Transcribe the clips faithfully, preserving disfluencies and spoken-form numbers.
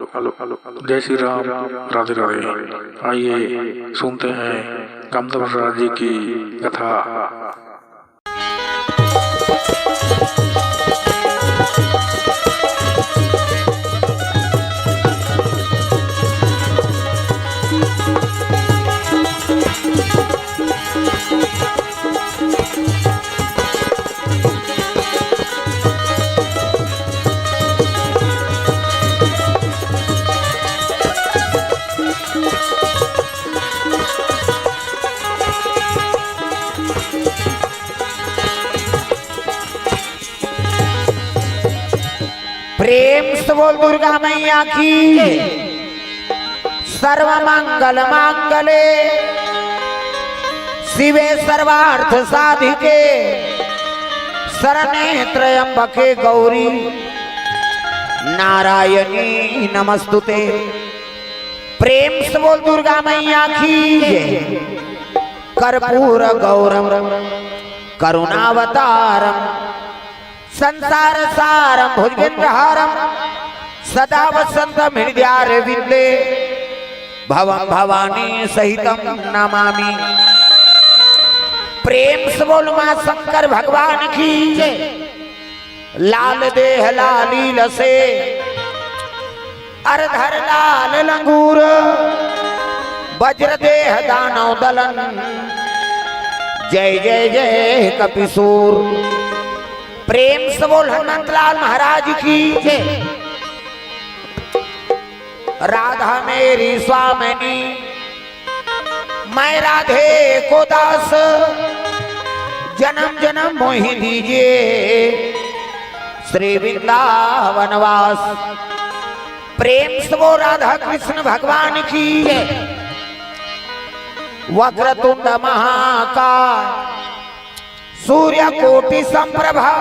जय श्री राम, राधे राधे। आइए सुनते हैं कामदेव राजा जी की कथा। प्रेम से बोल दुर्गा मैया की। सर्व मंगल मांगले शिवे सर्वार्थ साधिके शरणे त्र्यंबके गौरी नारायणी नमस्तुते। प्रेम से बोल दुर्गा मैया की। कर्पूर गौरम करुणावतारम संसार सारम भुजगेंद्रहारम सदा वसंतम हृदयारविंदे भवम भवानी सहितम नमामि। प्रेम से बोल माँ शंकर भगवान की। लाल देह लाली लसे अर धर लाल लंगूर, वज्र देह दानव दलन, जय जय जय कपिसूर। प्रेम से बोल हनुमंत लाल महाराज की जय। राधा मेरी स्वामिनी, मैं राधे को दास, जन्म जन्म मोहि दीजिए श्री वृंदावन वास। प्रेम से बोल राधा कृष्ण भगवान की। वक्रतुंड महाकाय सूर्य कोटि संप्रभा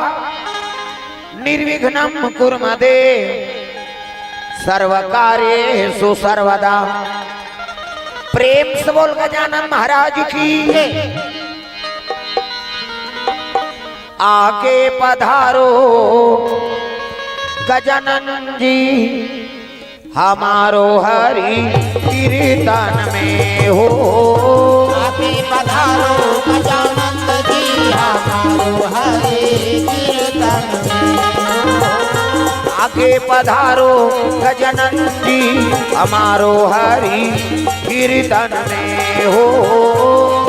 निर्विघ्नं कुरु मे देव सर्व कार्येषु सर्वदा। प्रेम से बोल गजानन महाराज की। आके पधारो गजानन जी हमारो हरि कीर्तन में हो। आके पधारो गजानंद जी हमारो हरि कीर्तन में हो। आके पधारो गजानंद जी हमारो हरि कीर्तन में हो।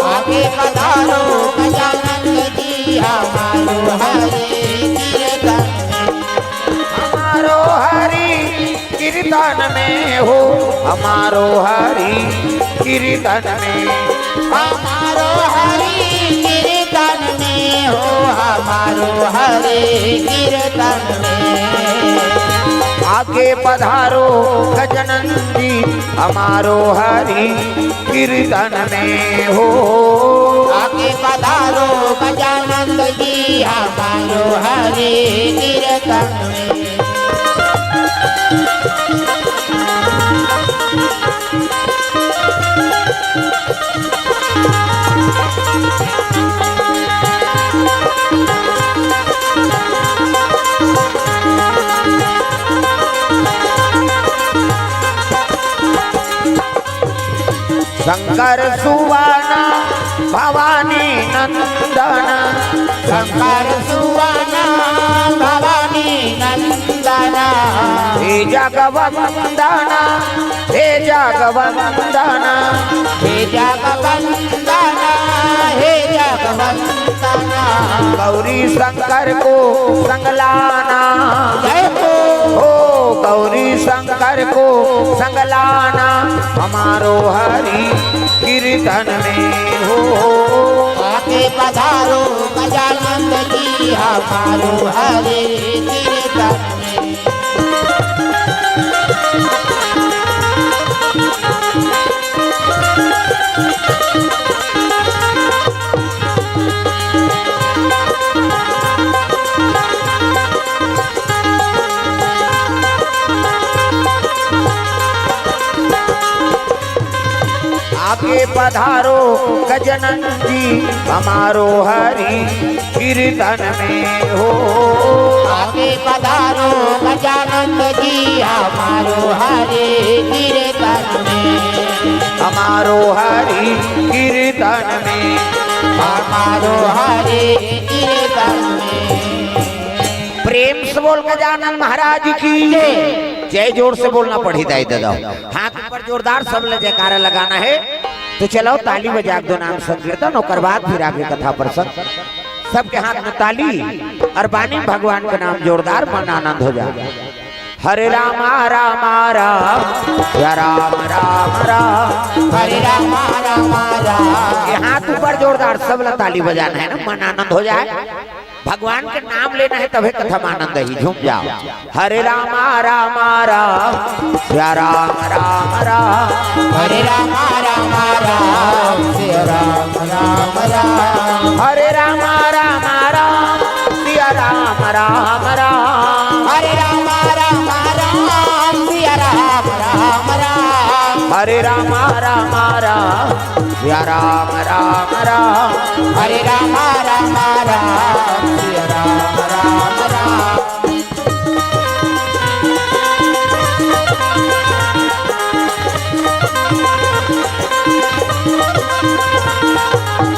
आके पधारो गजानंद जी हमारो हरि कीर्तन में। हमारो हरि कीर्तन में हो, हमारो हरि कीर्तन में। हमारो हरि कीर्तन में हो, हमारो हरि कीर्तन में। आके पधारो गजानन जी हमारो हरि कीर्तन में हो। आके पधारो गजानन जी हमारो हरि कीर्तन में। शंकर सुवाना भवानी नंदना। शंकर सुवाना भवानी नंदना। हे जगवंदना, हे जगवंदना। हे जगवंदना, हे जगवंदना। गौरी शंकर को संग लाना। जय हो। हो गौरी शंकर को संग लाना, हमारो हरि कीर्तन में हो। आके पधारो गजानंद जी, हमारो हरि कीर्तन में। आके पधारो गजानन जी हमारो हरि कीर्तन में हो। आके पधारो गजानन जी हमारो हरि कीर्तन में। हमारो हरि कीर्तन में। हमारो हरि कीर्तन में। प्रेम से बोल गजानन महाराज की जय। जय जोर से बोलना पड़ी दाई दादा। हाथ ऊपर जोरदार सब ले जयकारा लगाना है। तो चलो ताली बजा के दो नाम संकीर्तन, ओकर बाद फिर आगे कथा प्रसंग। सबके हाथ में ताली और बानी भगवान का नाम जोरदार मन आनंद हो जाए। हरे रामा रामा राम या राम राम राम। हरे रामा रामा राम। ये हाथ ऊपर जोरदार सब ला ताली बजाना है ना, मन आनंद हो जाए। भगवान के नाम लेना है तभे कथा में आनंद ही। झूम जाओ। हरे रामा रामा राम या राम राम राम। हरे रामा रामा राम या राम राम राम। हरे रामा रामा राम या राम राम राम। हरे रामा रामा राम या राम राम राम। हरे रामा रामा राम या राम राम राम। हरे रामा रामा राम या राम राम राम।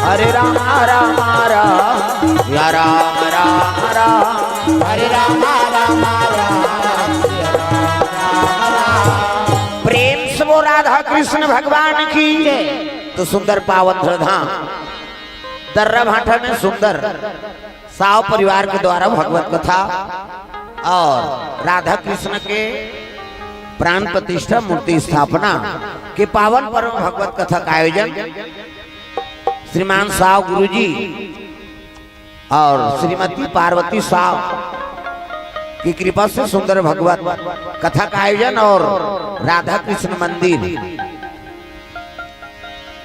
हरे रामा रामा राम या राम राम राम। हरे रामा रामा राम या राम राम राम। प्रेम से वो राधा कृष्ण भगवान की। तो सुंदर पावन धाम दर्रा भाटा में सुंदर साव परिवार के द्वारा भगवत कथा और राधा कृष्ण के प्राण प्रतिष्ठा, मूर्ति स्थापना के पावन पर्व भगवत कथा का आयोजन श्रीमान साव गुरुजी और श्रीमती पार्वती साव की कृपा से सुंदर भगवत कथा का आयोजन और राधा कृष्ण मंदिर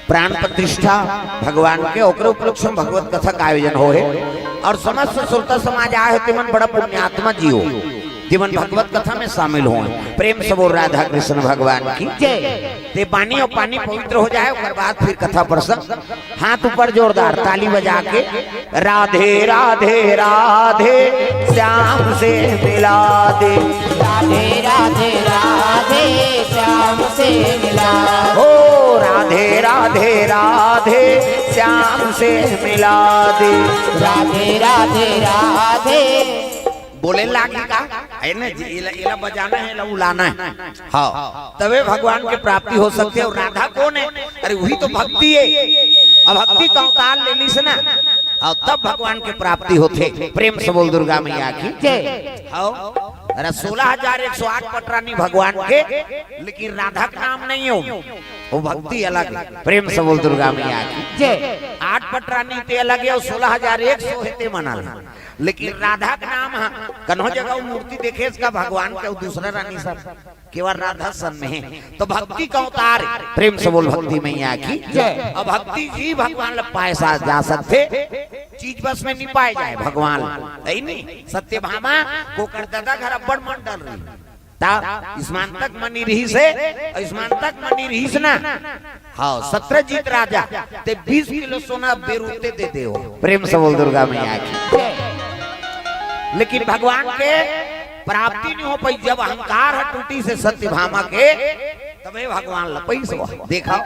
प्राण प्रतिष्ठा भगवान के, ओकरे उपलक्ष्य में भगवत कथा का आयोजन होहे। और समस्त श्रोता समाज आए हो, तिमन बड़ा पुण्यात्मा जीव हो, तिमन भगवत कथा में शामिल होए। प्रेम से बोल राधा कृष्ण भगवान की जय। ते पानी और पानी पवित्र हो जाए, ओकर बाद फिर कथा प्रसंग। हाथ ऊपर जोरदार ताली बजा के राधे राधे राधे श्याम से मिला दे। राधे राधे राधे श्याम से मिला दे। ओ राधे राधे राधे श्याम से मिला दे। राधे राधे राधे। बोले लागी का? है ना जी, एला, एला बजाना है, एला उलाना है। हाँ, तबे भगवान के प्राप्ति हो सकते है। और राधा कौन है? अरे वही तो भक्ति है। अब भक्ति का अवतार ले लीस ना, हाँ, तब भगवान के प्राप्ति होथे। प्रेम से बोल दुर्गा मैया की जय। हाँ, अरे सोलह हजार एक सौ आठ पटरानी भगवान के, लेकिन राधा का नाम नहीं हो, वो भक्ति अलग है। प्रेम से बोल दुर्गा मैया की जय। आठ पटरानी ते अलग है और सोलह हजार एक सौ है ते मना ला। लेकिन राधा के नाम ह कन्हो जगह वो मूर्ति देखे इसका भगवान के, वो दूसरा रानी सब केवल राधा सन में है। तो भक्ति का अवतार है। प्रेम से बोल भक्ति मैया की जय। अब भक्ति जी भगवान ल पाए सा जा सकथे, चीज बस में नहीं पाए जाए भगवान ल। है नहीं? सत्यभामा कोकड़ दादा घर अब्बड़ मन डर रही ता, स्मरण तक मनी रहीस हे, अउ स्मरण तक मनी रहीस ना। हाँ, सत्यजीत राजा, ते बीस किलो सोना बेरूते दे दे हो। प्रेम से बोल दुर्गा मैया की। लेकिन भगवान के प्राप्ति नहीं हो पाई, जब अहंकार ह टूटिस हे सत्यभामा के, तबे भगवान ल पाइस हो। देखा,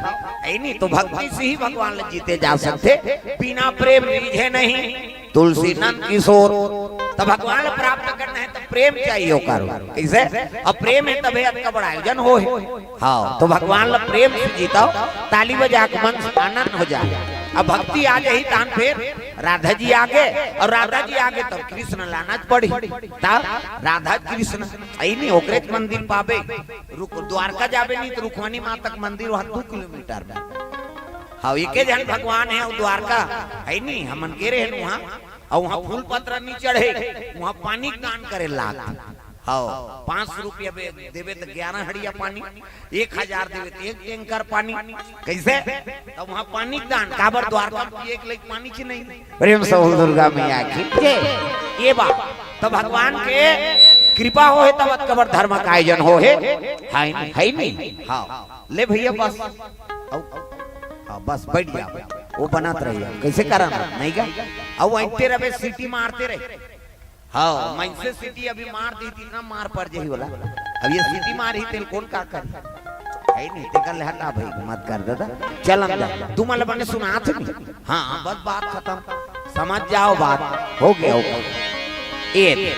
है नहीं तो भक्ति से ही भगवान ल जीते जा सकथे, बिना प्रेम रीझे नहीं। तुलसी नंद किशोर। तो भगवान प्राप्त करना है तो प्रेम चाहिए ओकर। कैसे? अब प्रेम है तबे अतका बड़ा आयोजन हो है। हाँ, तो भगवान ला प्रेम से जीताओ, ताली बजा के मन से आनंद हो जाए। अब भक्ति आ जाही तान फिर राधा जी आगे, और राधा जी आगे तब कृष्ण लाना च पड़ी। ता राधा कृष्ण आई नहीं, ओकरे च मंदिर पाबे। रुक, द्वारका जाबे नहीं तो रुक्मणी माता के मंदिर वहाँ दो किलोमीटर में। हाँ, एके झन भगवान है, अउ द्वारका है नहीं, हमन गे रहे वहाँ, अउ वहाँ फूल पत्र नहीं चढ़े, वहाँ पानी के दान करे लाग। हाँ, पाँच सौ रुपया बे-, देबे तो ग्यारह हड़िया पानी, एक हजार देबे तो एक टैंकर पानी। कैसे? तो वहाँ पानी के दान, काबर द्वारका में एक लाइक पानी च नहीं। प्रेम से बोल दुर्गा मैया की जय। ये बात तो भगवान के कृपा हो है तब अतका बड़ धर्म का आयोजन हो है, है नहीं? हाँ, ले भैया बस। बस बैठ जा, वो बनत रही, कैसे करना नहीं का? अउ अंटे रहे, सीटी मारते रहे। हाँ, मनसे सीटी अभी मार दी, इतना मार पड़ जाही वाला। अब ये सीटी मार ही तेल कौन का कर? है नहीं, तेकर ले हटा भाई, मत कर दादा। चल अंदर, तू मला बने सुनात नहीं। हाँ, बस बात खत्म, समझ जाओ बात, हो गया, हो गया। ए